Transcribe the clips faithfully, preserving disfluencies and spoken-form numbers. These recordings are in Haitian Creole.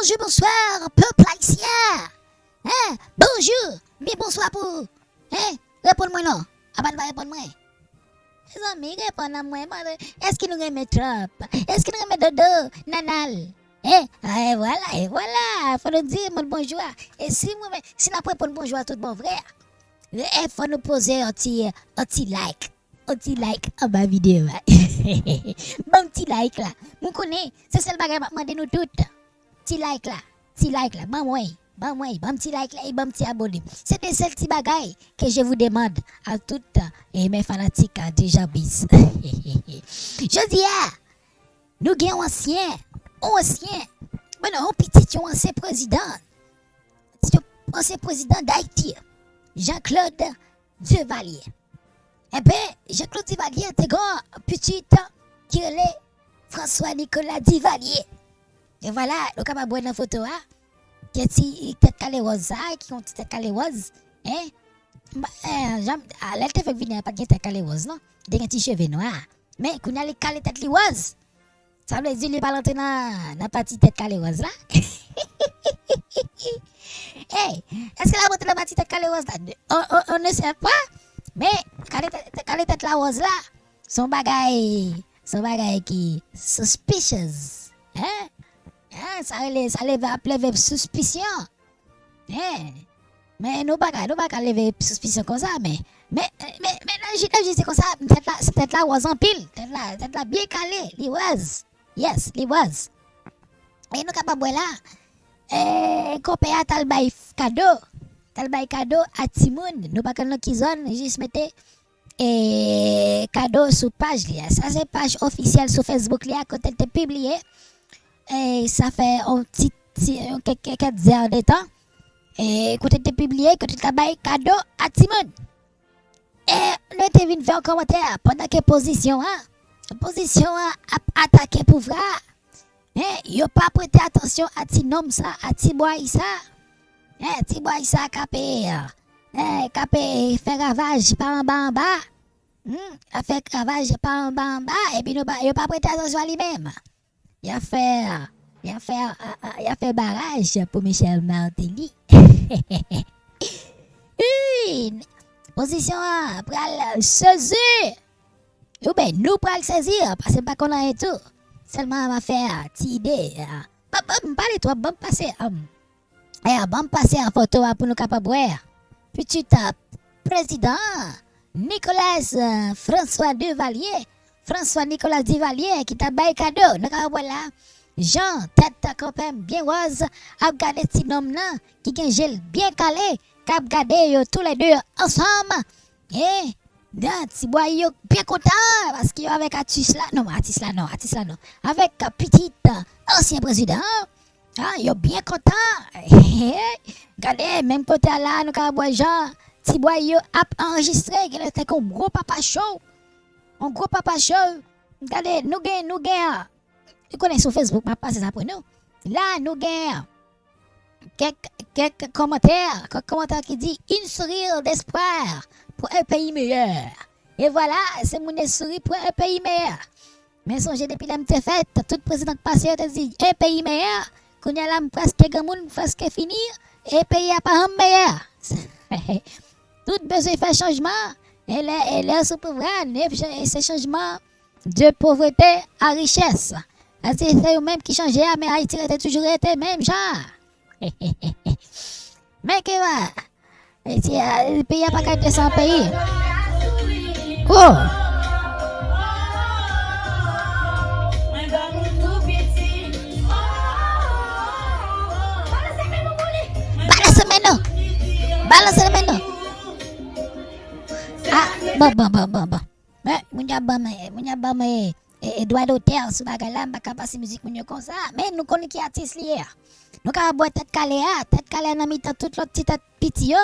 Bonjou, bonswa, pèp ayisyen. Hein? Bonjou, men bonswa pou ou. Hein? Reponn mwen non. Apa n pa reponn mwen? Mezanmi, reponn nan mwen, mande, èske nou renmen Trump? Èske nou renmen Dodo, Nanal? Hein? Ah, e vwala, e vwala. Fò nou di moun bonjou a. E si mwen, si n ap reponn bonjou a tout bon vre, e fò nou poze yon ti, yon ti like. Yon ti like anba videyo a. Ban m ti like la. Mwen konnen, se sèl bagay m ap mande nou tout. Ti like la. Ti like la. Ban mwen. Ban mwen. Ban m ti like la e ban m ti abone. Se de sèl ti bagay que je vous demande à toutes et mes fanatiques de Jabis. Jodi a, nou gen yon ansyen, yon ansyen, bon, non, yon pitit yon ansyen prezidan. Yon ansyen prezidan Dayiti, Jean-Claude Duvalier. Enben, Jean-Claude Duvalier te gen yon pitit ki rele François Nicolas Duvalier. E vwala, nou kapab wè nan foto a, gen ti tèt kale wòz sa, ki yon ti tèt kale wòz, hein? Ba, eh, jan, a, lè l te fèk vini an, pa t gen tèt kale wòz, non. Li te gen ti cheve nwa. Men, kounye a, li kale tèt li wòz. Sa vle di li pral antre nan, nan pati tèt kale wòz la? Hey, èske l ap antre nan pati tèt kale wòz la? On, on, on ne sait pas. Men, kale tèt, kale tèt la wòz la, se yon bagay, se yon bagay ki suspicious. Hein? Hein? Sa rele, sa leve, ap leve sispisyon. Hein? Men nou pa ka, nou pa ka leve sispisyon konsa, men, men, men, men nan ji, nan ji se konsa, tèt la, tèt la wòz anpil, tèt la, tèt la byen kale, li wòz. Yes, li wòz. E nou kapab wè la, eh, konpè a t al bay f-, kado, t al bay kado a timoun, nou pa konn nan ki zòn, jis mete, eh, kado sou paj li a. Sa se paj ofisyèl sou Facebook li a, kote l te pibliye, eh, sa fè yon ti, ti, yon kèk, kèk, kèk zè de tan, eh, kote l te pibliye, kote l t al bay kado a timoun. E nou te vin fè yon kòmantè, pandan ke pozisyon an, pozisyon an ap atake pouvwa a, hein, yo pa prete atansyon a ti nonm sa, a ti bway sa, hein, ti bway sa k ap, hein, k ap fè ravaj pa anba anba, hmm, ap fè ravaj pa anba anba, epi nou pa, yo pa prete atansyon a li menm. Y ap fè, y ap fè, a, a, y ap fè baraj pou Michel Martelly. Ui, pozisyon an pral sezi. Oubyen nou pral sezi, paske m pa konn anyen tou. Sèlman m ap fè ti ide. Ban, ban m pale twòp, ban m pase, um, Aya, ban m pase an foto a pou nou kapab wè. Pitit, a, prezidan an, Nicolas, a, François Duvalier, François Nicolas Duvalier ki t ap bay kado. Nou kapab wè la, jan tèt kanpè m byen wòz, ap gade ti nonm nan, ki gen je l byen kale, k ap gade yo toulède ansanm. E, nan, ti bway yo byen kontan, paske yo avèk atis la, non, atis la non, atis la non. Avèk, a, pitit, a, ansyen prezidan an, a, yo byen kontan. Gade, menm kote a la, nou ka wè jan ti bway yo ap anrejistre, genlè tankou yon gwo papa show. Yon gwo papa show. Gade, nou gen, nou gen, a, nou konnen sou Facebook, m ap pase sa pou nou. La, nou gen, a, kèk, kèk kòmantè, kèk kòmantè ki di, une sourire d'espoir pour un pays meilleur. E vwala, se moun yo souri pour un pays meilleur. Men sonje depi lè m te fèt, tout prezidan k pase yo te di, un pays meilleur. Kounye a la m prèske granmoun, m prèske fini, e peyi a pa janm meyè. Tout bezwen fè chanjman, e lè, e lè sou pouvwa, ne, se chanjman de pauvreté à richesse. Sa se, se yo menm ki chanje a, men Ayiti rete toujou rete menm jan. Men ke va, Ayiti, a, peyi a pa ka rete san peyi. Oh! Balanse men nou! Balanse men nou! Ah, bon, bon, bon, bon, bon. Men, moun yo ap ban m, moun yo ap ban m, e, e, e dwa dotè sou bagay la, m pa ka pase mizik moun yo konsa. Men nou konnen ki atis li ye a. Nou ka wè tèt kale a, tèt kale a nan mitan tout lòt ti tèt piti yo.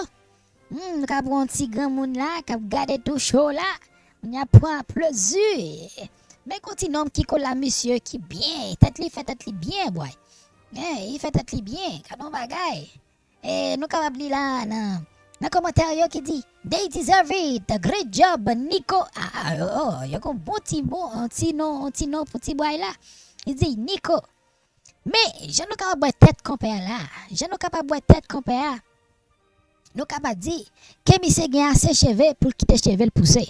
Hmm, nou ka pran yon ti granmoun la, k ap gade tou show la. Moun yo ap pran plezi. Men gon ti nonm ki kola misye ki byen, tèt li fè tèt li byen, bòy. Hein, li fè tèt li byen, gade yon bagay. E nou kapab li la nan, nan kòmantè yo ki di, they deserve it, great job, Nico. Ah, ah, oh, oh, yo gon bon ti mo, yon ti non, yon ti non pou ti bway la. Li di, Nico, Men, jan nou kapab wè tèt konpè a la, jan nou kapab wè tèt konpè a, nou kapab di ke misye gen ase cheve pou l kite cheve l pouse.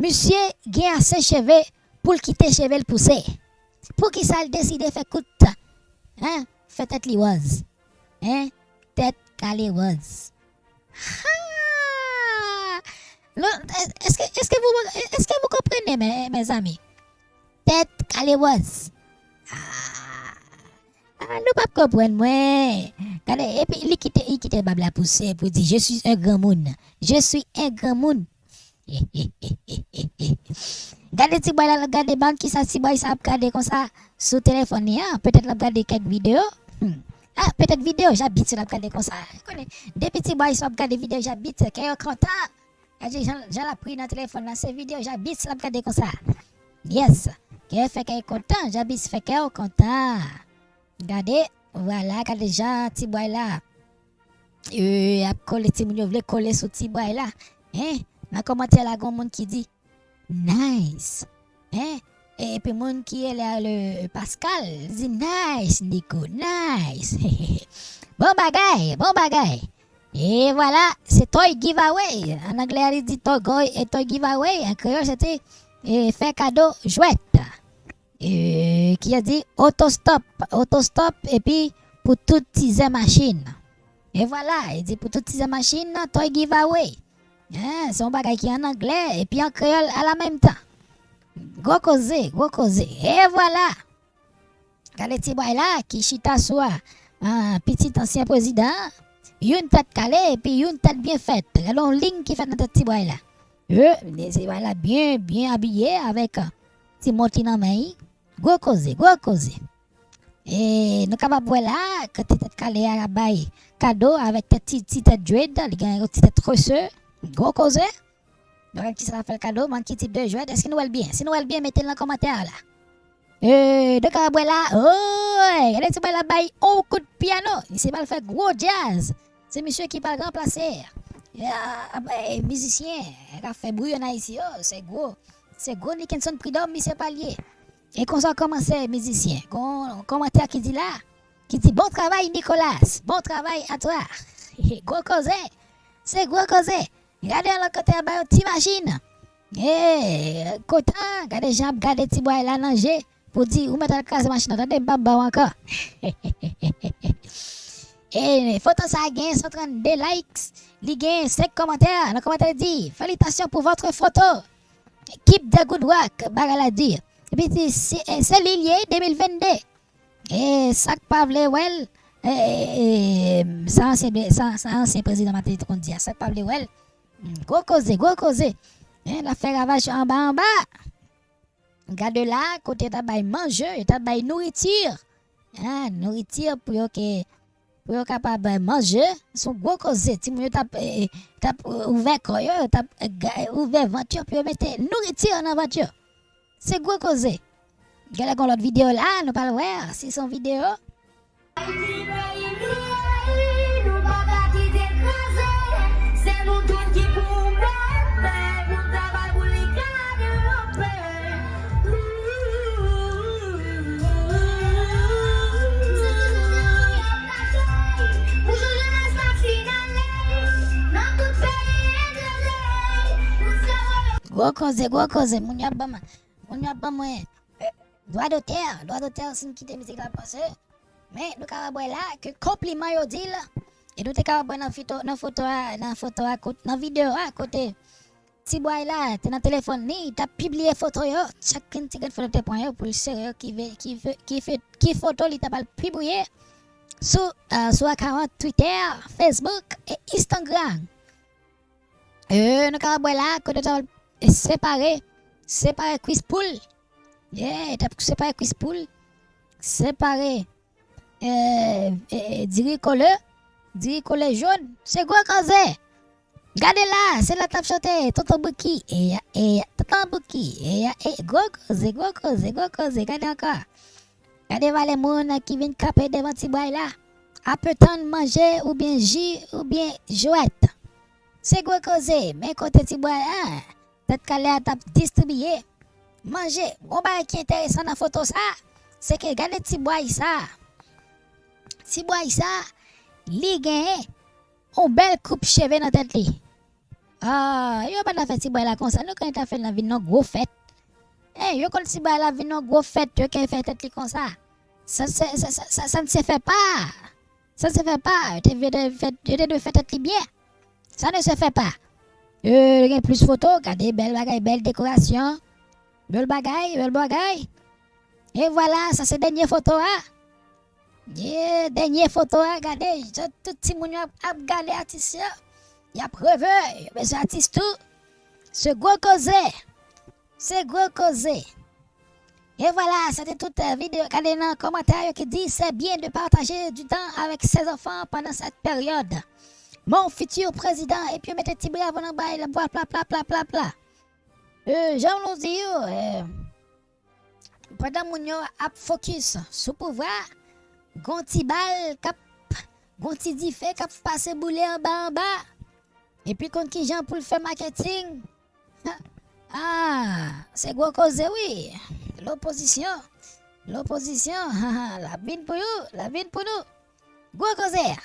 Misye gen ase cheve pou l kite cheve l pouse. Poukisa l deside fè kout, hein, fè tèt li wòz? Hein? Tèt kale wòz. Ha! Lo- Est-ce que, est-ce que vous, est-ce que vous comprenez, mes, mes amis? Tèt kale wòz. Ah, ah, nou p ap konprann mwen. Gade, epi li kite, li kite bab la pouse pou di, "Je suis un granmoun. Je suis un granmoun." Gade ti bòy la, l ap gade, ban kisa ti bòy sa ap gade konsa sou telefòn li an. Petèt l ap gade kèk videyo. Hmm. Ah, petèt videyo Jabit l ap gade konsa. Konnen, depi ti bòy sa ap gade videyo Jabit, kè yo kontan. Gade jan, jan l ap ri nan telefòn nan, se videyo Jabit l ap gade konsa. Yes. Kè fè kè kontan, Jabit fè kè kontan. Gade, vwala, gade jan ti bòy la, euh, ap kole, timoun yo vle kole sou ti bòy la. Hein? Nan kòmantè la, gon moun ki di, "Nice." Hein? Epi moun ki rele le Pascal di, "Nice, Nico, nice." Bon bagay, bon bagay. E vwala, se toy giveaway. An anglè, li di toy, go- e toy giveaway. An kreyòl, se te, e, fè kado jwèt. E, ki a di otostop, otostop, epi pou tout tizè machin. E vwala, e di pou tout tizè machin, toy giveaway. Hein, se yon bagay ki an anglè, epi an kreyòl a la menm tan. Gwo koze, gwo koze. E vwala. Gade ti bòy la ki chita sou a, ah, pitit ansyen prezidan an. Youn tèt kale epi youn tèt byen fèt. Gade yon liy ki fèt nan tèt ti bòy la. E, ti bòy la byen, byen abiye avèk, ah, ti mont li nan men li. Gwo koze, gwo koze. E nou kapab wè la, kote tèt kale a bay kado avèk tèt ti, ti tèt dread, li gen yon ti tèt rese. Gwo koze. Donk, kisa l ap fè l kado? Ban ki tip de jwèt? Èske nou wè l byen? Si nou wè l byen, mete l nan kòmantè a la. E, donk, ap wè la. Oy, gade ti bòy la bay yon kout pyano. Misye pral fè gwo djaz. Se misye ki pral ranplase, e, mizisyen k ap fè bri ann Ayiti yo. Se gwo, se gwo Nickenson Prud'homme misye pral ye. E konsa w kòmanse mizisyen. Gon kòmantè ki di la, ki di, "Bon travay, Nicolas. Bon travay à toi." Gwo koze. Se gwo koze. Gade yon lòt kote anba yon ti machin. E, kontan, gade jan ap gade ti bòy la nan je. Pou di, "Ou mèt al kraze machin nan, tande, m p ap ba w ankò." E, foto sa a gen san trannde likes, li gen senk kòmantè. Nan kòmantè, li di, "Félicitations pour votre photo. Keep the good work." Bagay la di. Epi di, "Se, e, se li l ye, de mil vennde." E sa k pa vle wè l, e, e, e, sa ansyen, sa, sa ansyen prezidan Martelly te konn di a, sa k pa vle wè l, gwo koze, gwo koze. Hein, l ap fè ravaj anba, anba. Gade la, kote yo t ap bay manje, yo t ap bay nouriti. Hein, nouriti pou yo ke, pou yo kapab manje, se yon gwo koze. Timoun yo t ap, e, e, t ap ouvè kò yo, yo t ap, e, ga- ouvè vant yo pou yo mete nouriti nan vant yo. Se gwo koze. Genlè gon lòt videyo la, nou pral wè si se yon videyo. Ayiti peyi m ye, nou pa ka kite l kraze. Se nou tout ki pou mete men pou n travay pou li ka devlope. Pou chanje Gwo koze, gwo koze, moun yo ap ban m, moun yo ap ban mwen, eh, dwa dotè, dwa dotè si m kite mizik la pase. Men nou kapab wè la ke konpliman yo di l. E nou te kapab wè nan fito, nan foto a, nan foto a, kot- nan videyo a, kote ti bway la te nan telefòn li, li t ap pibliye foto yo, chak grenn ti grenn foto te pran yo pou l sere yo ki ve- ki fe- ki fe- ki foto li t ap al pibliye sou, eh, sou akawon Twitter, Facebook e Instagram. Eh, nou kapab wè la, kote yo t ap separe, separe kwis poul. Yeah, t ap separe kwis poul. Separe, eh, eh, diri kole, diri kole jòn. Se gwo koze. Gade la, se la t ap chante, Tonton Bouki. Eya, eya, Tonton Bouki. Eya, e, gwo koze, gwo koze, gwo koze. Gade ankò. Gade valè moun ki vin kanpe devan ti bway la. Ap tann manje oubyen ji oubyen jwèt. Se gwo koze, men kote ti bway la, tèt kale a t ap distribiye manje. Gon bagay ki enteresan nan foto sa, se ke gade ti bway sa. Ti bway sa, li genyen yon bèl koup cheve nan tèt li. Ah, yo pa ta fè ti bway la konsa, nou konn ta fè l nan vin yon gwo fèt. Eh, yo konn ti bway la vin yon gwo fèt, yo ke fè tèt li konsa. Sa, sa, sa, sa, sa, ça ne se fait pas. Ça ne se fait pas. Yo te, yo te fè, yo te dwe fè tèt li byen. Ça ne se fait pas. Euh, gen plis foto, gade bèl bagay, bèl dekorasyon. Bèl bagay, bèl bagay. E vwala, sa se dènye foto a. Ye, dènye foto a, gade, jan tout timoun yo ap, ap gade atis yo. Y ap reve, yo bezwen atis tou. Se gwo koze. Se gwo koze. E vwala, se te tout, euh, videyo. Gade nan kòmantè yo ki di, c'est bien de partager du temps avec ses enfants pendant cette période. Mon futur président, epi yo mete ti bravo nan bay la, bwa, pla, pla, pla, pla, pla. Euh, jan nou di yo, euh, pandan moun yo ap fokis sou pouvwa, gon ti bal k ap, gon ti dife k ap pase boule anba, anba. Epi konn ki jan pou l fè maketing. Ah, se gwo koze wi. Lopozisyon, lopozisyon, l ap vin pou yo, l ap vin pou nou. Gwo koze a.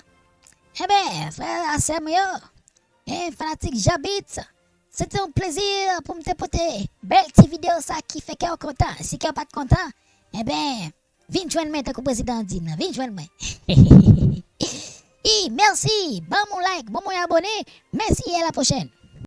Enben, frè a sè m yo, e fanatik Jabit, se te yon plezi pou m te pote bèl ti videyo sa ki fè kè w kontan. Si kè w pa t kontan, enben, vin jwenn mwen tankou prezidan an di m nan, vin jwenn mwen. E mèsi, ban m yon like, ban m yon abone. Mèsi, e a la pwochèn.